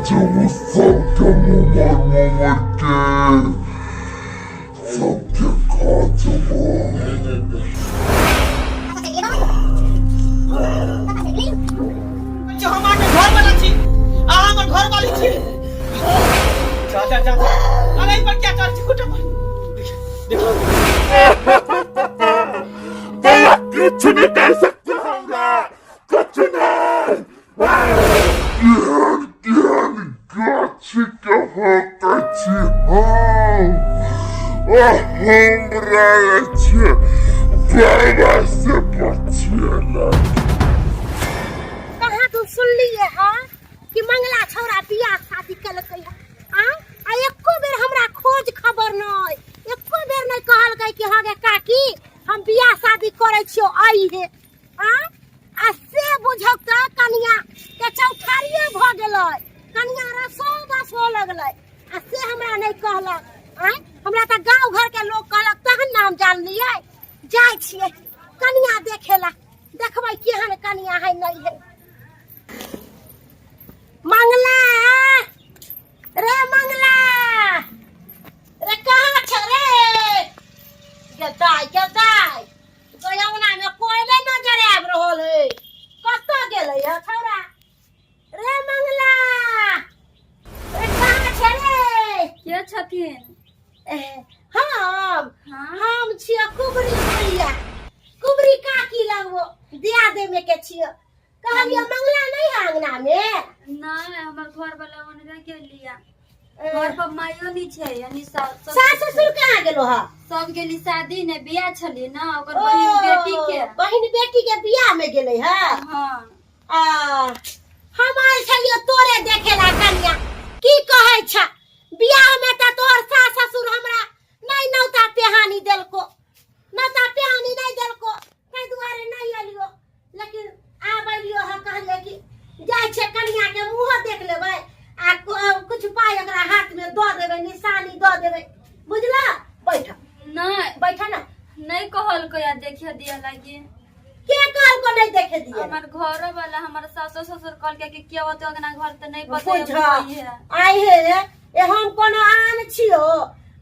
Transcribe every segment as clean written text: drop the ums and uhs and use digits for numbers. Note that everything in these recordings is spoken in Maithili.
बचेबो सबके मुँह मार मार के सबके खा जेबो। हम अहाँके घर वाला छी, अहाँ हमर घर वाली छी। जा जा जा जा। अरे एहि पर क्या चढ़ छी खुटा पर? देखो। भैया किछु नहि कर सकते हमरा, किछु नहि। केहन केहन गाछ के होकै छी हम आ हमरा जे छै बाबा से बचेलक। कहाँ तू सुनलिए हाँ कि मंगला छौड़ा बियाह शादी केलकै है? आ आ एको बेर हमरा खोज खबर नहि, एको बेर नहि कहलकै कि हाँ गे काकी, हम बियाह शादी करै छियौ, आई हे। आ आ से बुझक तऽ कनिया के चौठारिये भऽ गेलै, कनिया रसो बस हो लगलै आ से हमरा नहि कहलक। आँय, हमरा तऽ गाँव घर के लोग कहलक तहन ने हम जानलियै। जाइ छियै कनिया देखे ला, देखबै केहन कनिया है नहि है। मंगला रे, मंगला रे, कहाँ छ रे? गे दाइ, गे दाइ, गै अंगना में कोई नहीं नजर आबि रहल है, कतऽ गेलै है छौड़ा? रे मंगला रे, कहाँ छै रे? के छथिन? हम? हाँ। हम छियै कुबरी बुढ़िया, कुबरी काकी लगबो दिया देमे के छियै। कहलियै मंगला नहीं है अंगना में? नहीं, हमर घर वाला ओनरे गेलिया, घर पर माइयो नहीं छै यानी सास सास ससुर कहाँ गेलो हा? सब गेली शादी ने, बियाह छली ना ओकर बहिन बेटी के। बहिन बेटी के बियाह में गेलै है? हाँ। आ हम आयल छलियो तोरे देखे ला कनिया। की कहै छ, बियाह में त तोहर सास ससुर हमरा नहीं नौता पेहानी देलको, नौता पेहानी नहीं देलको, ताहि दुआरे नहीं एलियो, लेकिन आब एलियो है। कहलियै कि जाइ छै कनिया के मुँहो देख लेबै आ कुछ पाइ ओकरा हाथ में दऽ देबै, निशानी दऽ देबै, बुझला? बैठ। नहीं। बैठ ना। नहीं कहलको यार देखिए दिया लागी। के कहलको नहीं देखे दिए? हमर घर वाला, हमर सासो ससुर कहलकै कि के होतो अंगना घर त नहीं पता बुझ है। आइ हे ए, हम कोनो आन छियो?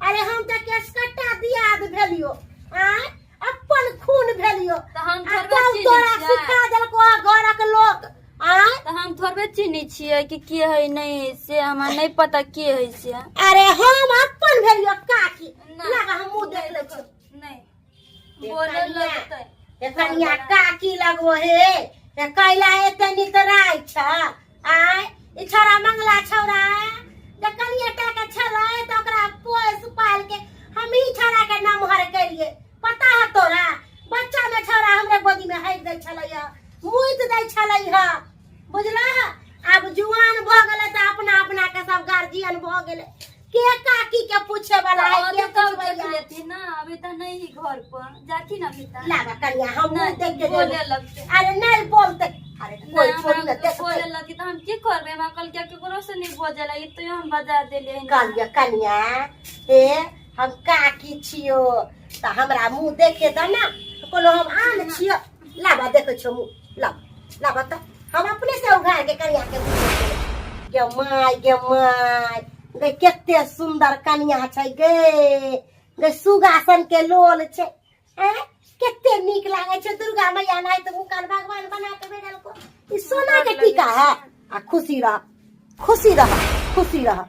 अरे हम तऽ केसकट्टा दियाद भेलियो, आय अपन खून भेलियो। तऽ हम आ थोड़बे तब चिन्है तोरा छियै। सिखा देलको हँ घरक लोक, आय? तऽ हम थोड़बे चिन्है छियै कि के है नहीं है, से हमरा नहीं पता के है से। अरे हम अपन भेलियो काकी। नहीं। लगा हम मुँह देख लै छियो। नहीं बोले लगतै। ए कनिया, काकी लगबो हे, ए कैला एते नितराइ छ? आय ई छौड़ा मंगला छौड़ा जे कनिया टा के छलै तऽ ओकरा पोस पाल के हमही छौड़ा के नमहर केलिए, पता है तोरा? बच्चा में छौड़ा हमरे गोदी में हगि दै छलै ह, मुइत दै छलै ह, बुझला? आब जुआन भऽ गेलै तऽ अपना अपना के सब गार्जियन भऽ गेलै। के काकी के पूछे वाला है? अभी के तब पूछबै? देख लेती ना, अभी तो नहीं ही घर पर जाती ना अभी तक। लागा कनिया, हम मुँह नहीं, देख के बोले जेबै। लगतै। अरे नहीं बोलते, अरे कोई नहीं, थोड़ी ना हमरा देखते। बोले लगी तो हम की करबै? हमरा कल क्या केकरो से नहीं बजला, ई तो हम बजा देलियै। कहलियै कनिया हे, हम काकी छियो तऽ हमरा मुँह देखे दे ना, कोनो हम आन छियो? लाबा देखै छियो मुँह, लाब लाबा तऽ हम अपने से उघार के कनिया के मुँह देख लेबै। गे माय, गे माय गे, कते सुंदर कनिया छै गे, गे सुगासन के लोल छै, आँय कते नीक लागै छै। दुर्गा मैया नहि तऽ मुँह कान भगवान बना के भेजलको। ई सोना के टीका है। आ खुशी रह, खुशी रह, खुशी रह,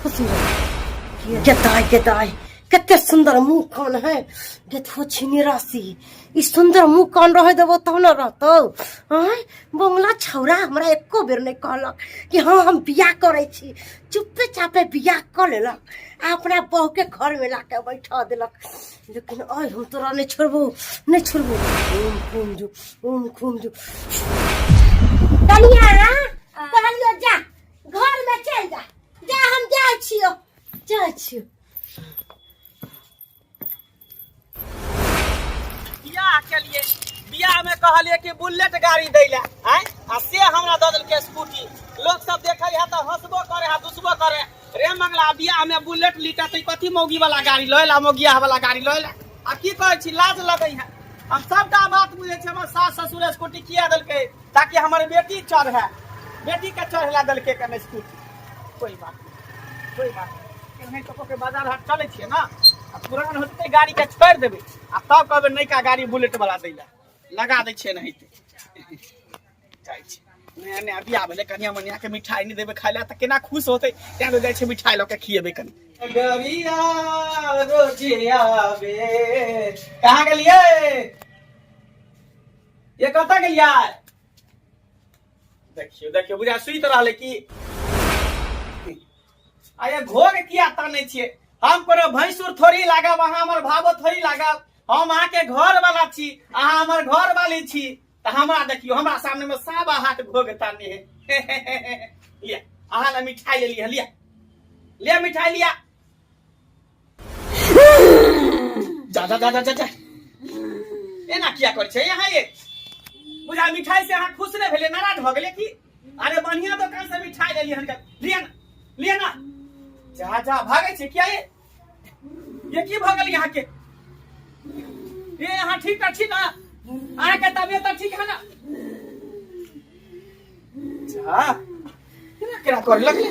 खुशी रह। गे दाइ, गे दाइ, कते सुंदर मुँह कान है। देखो छिनी राशि, ई सुंदर मुँह कान रहे देबो तब न रहतौ। आँय बंगला छौड़ा हमरा एको बेर नहि कहलक कि हाँ हम बियाह करै छी, चुप्पे चापे बियाह कऽ लेलक आ अपना बहू के घर में लाके बैठा देलक। लेकिन आइ हम तोरा नहि छोड़बो, नहि छोड़बो। ओम खूम जो, ओम खूम जो। कनिया, कहलियो जा घर में चल जा, जा, हम जाइ छियो, जाइ छियो। बियाह के लिए, बियाह में कहलिए कि बुलेट गाड़ी दै ला, आय आ से हमरा दऽ देलकै स्कूटी। लोग सब देखै है तऽ हंसबो करे है, दुसबो करे। रे मंगला, बियाह में बुलेट लीटा तऽ कथी मौगी वाला गाड़ी लऽ ला, मौगिया वाला गाड़ी लऽ ला? आ की कहै छी, लाज लगै है। हम सबटा बात बुझै छी। हमर सास ससुर स्कूटी किया देलकै? ताकि हमर बेटी चढ़े, बेटी के चढ़ेला देलकै कने स्कूटी। कोई बात नहीं, कोई बात नहीं। केनाहितो कऽ के बाजार हाट चलै छियै ना, आ पुरान होतै गाड़ी के छोड़ि देबै आ तब कहबै नयका गाड़ी बुलेट वाला दै लए लगा दै छियै एनाहिते। जाइ छी, नया नया बियाह भेलै, कनिया मनिया के मिठाई नहि देबै खाय लए तऽ केना खुश होतै, तें लए जाइ छियै मिठाई लऽ के खिएबै कनि। गरिया रोजिया बे कहाँ गेलियै ये, कतऽ गेलियै? देखियौ देखियौ, बुझा सुति रहलै की। आ ये घोघ किया तानै छियै? हम कोनो भैंसुर थोड़ी लागब, अहाँ हमर भावो थोड़ी लागब। हम अहाँके घर वाला छी, अहाँ हमर घर वाली छी। तऽ हमरा देखियौ, हमरा सामने में साबा हाथ घोघ ताने है। लिया, अहाँ ला मिठाई ले लिया, लिया लिया मिठाई लिया। जा जा जा जा जा जा, एना किया करै छै यहाँ ये? बुझा मिठाई से अहाँ खुश नहि भेलै, नाराज भऽ गेलै की? अरे बढ़िया दोकान से मिठाई लेलियै हन, लिया ना, लिया ना। जा जा, भागै छै किया ये? ये की भऽ गेल यहाँ के? ये अहाँ ठीक तऽ छी ना? अहाँके तबियत तऽ ठीक है ना? जा, केना केना करे लगले।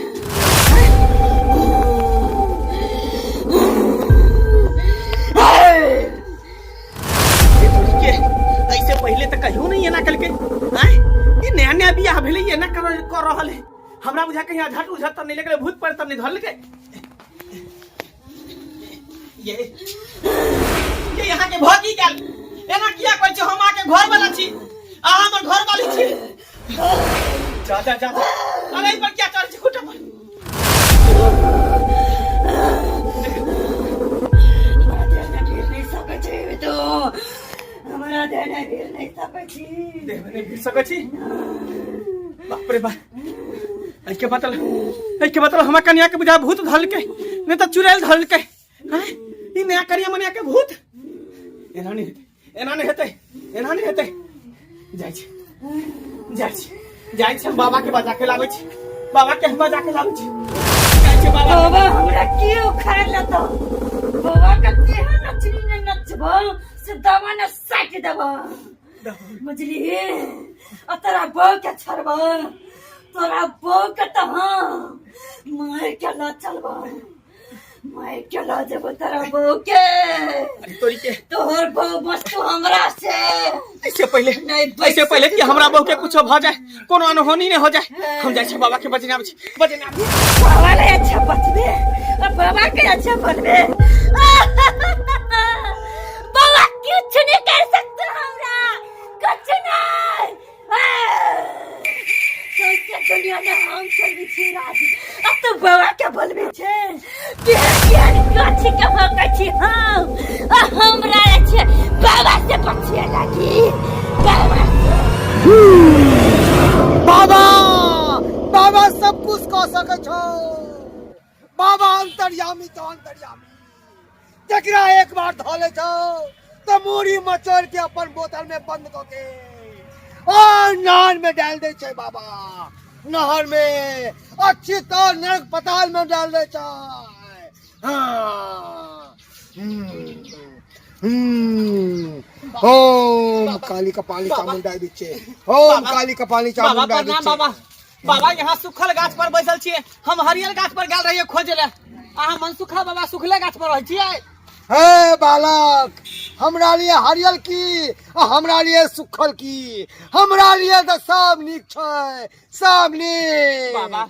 के ऐसे पहले तऽ कहियो नहीं एना कलकै। आँय, ई नया नया बियाह भेलै, एना कर कर रहल है। हमरा बुझा कहीं अझट उझट तऽ नहीं लगलै, भूत पर तऽ नहीं धरलकै। ये यहाँ के भऽ की गेल? एना किया कहै छी? हम अहाँके घर वाला छी, अहाँ हमर घर वाली छी। जा जा जा, अरे एहि पर किया चढ़ै छी खूटा पर? हमरा देह नहि भीड़ नहि सकै छी तो, हमरा देह नहि भीड़ नहि सकै छी। देह मे नहि भीड़ सकै छी? बाप रे बाप, एहिके मतलब, एहिके मतलब हमरा कनिया के बुझा भूत धरलकै, नहि तऽ चुड़ैल धरलकै। हैं, ई नया कनिया मनिया के भूत? एना नहि हेतै, एना नहि हेतै, एना नहि हेतै। जाइ छी, जाइ छी, जाइ छी, हम बाबा के बजा के लाबै छी, बाबा के हम बजा के लाबै छी। जाइ छी बाबा। बाबा हमरा की उखाड़ लेतो? बाबा के तेहन नचनी ने नचबो से दवा ने साटि देबो, बुझलिही? आ तोरा बहू के छोड़बो? तोरा बहू के तऽ हम मारि के लऽ चलबो, मारि के लऽ जेबो तोरा बहू के। अरे तोरी के, तोहर बहू बचतो हमरा से? ऐसे पहले नहीं बच ऐसे पहले कि हमरा बहू के कुछो भ जाए, कोनो अनहोनी नहीं हो जाए, हम जाइ छी बाबा के बजने आबै छी, बजने आबै छी। बाबा ले अच्छा बचबे आ बाबा के अच्छा बनबे। बाबा कुछ नहीं कर सकते हमरा, कुछ नहीं। सौंसे दुनिया में हम चलबी छी राज, आ तू बाबा के बोलबी छे? केहन केहन गाछी के भोकै छी हम, आ हमरा छै बाबा से बचिए लागी बाबा से। बाबा, बाबा सब कुछ कऽ सकै छौ। बाबा अंतर्यामी तो अंतर्यामी, जकरा एक बार धऽ लै छौ तऽ मूड़ी मचोड़ के अपन बोतल में बंद कऽ के और नहर में डाल दै छै बाबा, नहर में, अच्छी तरह नरक पताल में डाल दै छै। हाँ। ओम काली कपाली चामुंडा बिचे, ओम काली कपाली बाबा चामुंडा प्रणाम। बिचे। बाबा, बाबा, यहाँ सुखल गाछ पर बैसल छियै, हम हरियर गाछ पर गेल रहियै खोजे ले, अहाँ मनसुखा बाबा सुखले गाछ पर रहै छियै। हे बालक, हमरा लिए हरियर की आ हमरा लिए सुखल की, हमरा लिए तऽ सब नीक छै, सब नीक। बाबा,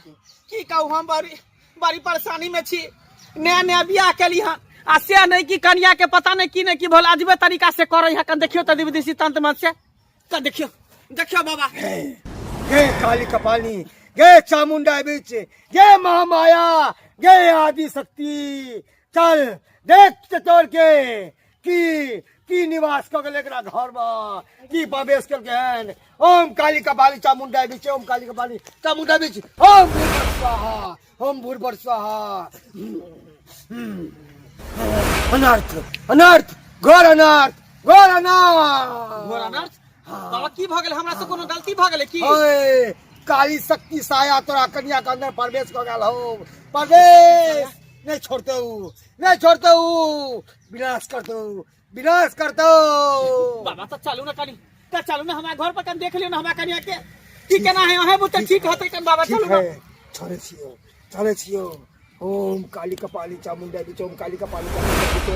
की कहू, हम बड़ी बड़ी परेशानी में छी। नया नया बियाह केली हन आ से नहीं कि कनिया के पता नहीं की नहीं की भल, अजबे तरीका से करै है। कन देखियो तऽ विदेशी तंत्र मंत्र से तऽ देखियो, देखियो बाबा। गे काली कपाली, गे चामुंडा बीच, गे महामाया, गे आदि शक्ति, चल देख चतोर के की की निवास कऽ गेल एकरा घर में, की प्रवेश केलकै हन। ओम काली कपाली चामुंडा बीच, ओम काली कपाली चामुंडा बीच, ओम भूर्भुव स्वाहा, ओम भूर्भुव स्वाहा। अनर्थ, अनर्थ, घोर अनर्थ, घोर अनर्थ, घोर अनर्थ। बाबा, की भऽ गेल? हमरा से कोनो गलती भऽ गेलै की? ओए काली शक्ति साया तोरा कन्या के अंदर प्रवेश कऽ गेल हो, प्रवेश नहीं छोड़ते ऊ, नहीं छोड़ते ऊ, विनाश कर दो, विनाश कर दो। बाबा, तऽ चलू ने कनी, तऽ चलू ने हमरा घर पर, कनी देख लियौ ने हमरा कनिया के की केना है। अहें बुते ठीक होतै कन बाबा? ठीक चलू ने। है, छोड़े छियो, चलै छियौ। ओम काली कपाली चामुंडा बिच, ओम काली कपाली चामुंडा बिच।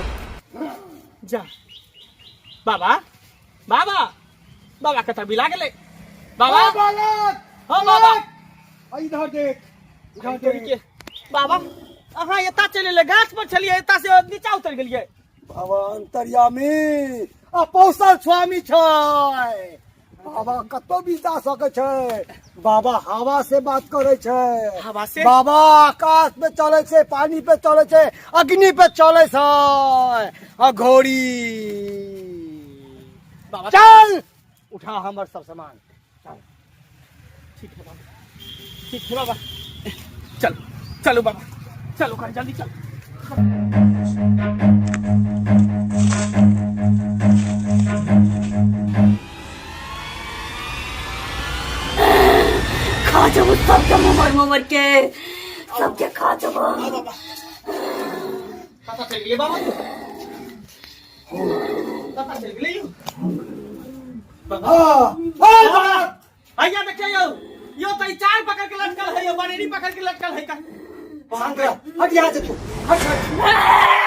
जा बाबा, बाबा, बाबा कतऽ बिला गेलै बाबा? बालक। हाँ बाबा। आ इधर देख, इधर तोरी के देख। बाबा, अहाँ एता चलि एलियै? गाछ पर छलियै, एता से नीचा उतरि गेलियै। बाबा अंतर्यामी आ पौसल स्वामी छै। बाबा कतौ भी जा सकै छै। बाबा हवा से बात करै छै। हवा से? बाबा आकाश पे चलै छै, पानी पे चलै छै, अग्नि पे चलै छै। आ घोड़ी बाबा चल उठा हमर सब सामान, चल। ठीक है बाबा, ठीक है बाबा, चलो चलो बाबा, चलो कर जल्दी चलो। खा जबो सबके, मोमर मोमर के सबके खा जबो। कतऽ चलि गेलै बाबा? कतऽ चलि गेलै यौ बाबा? हाँ, हाँ, बाबा। भैया देखिए यौ, यौ तऽ ई चार पकड़ के लटकल है यौ, बनेरी पकड़ के लटकल है का। शांत रह, हट यहाँ से तू, हट हट।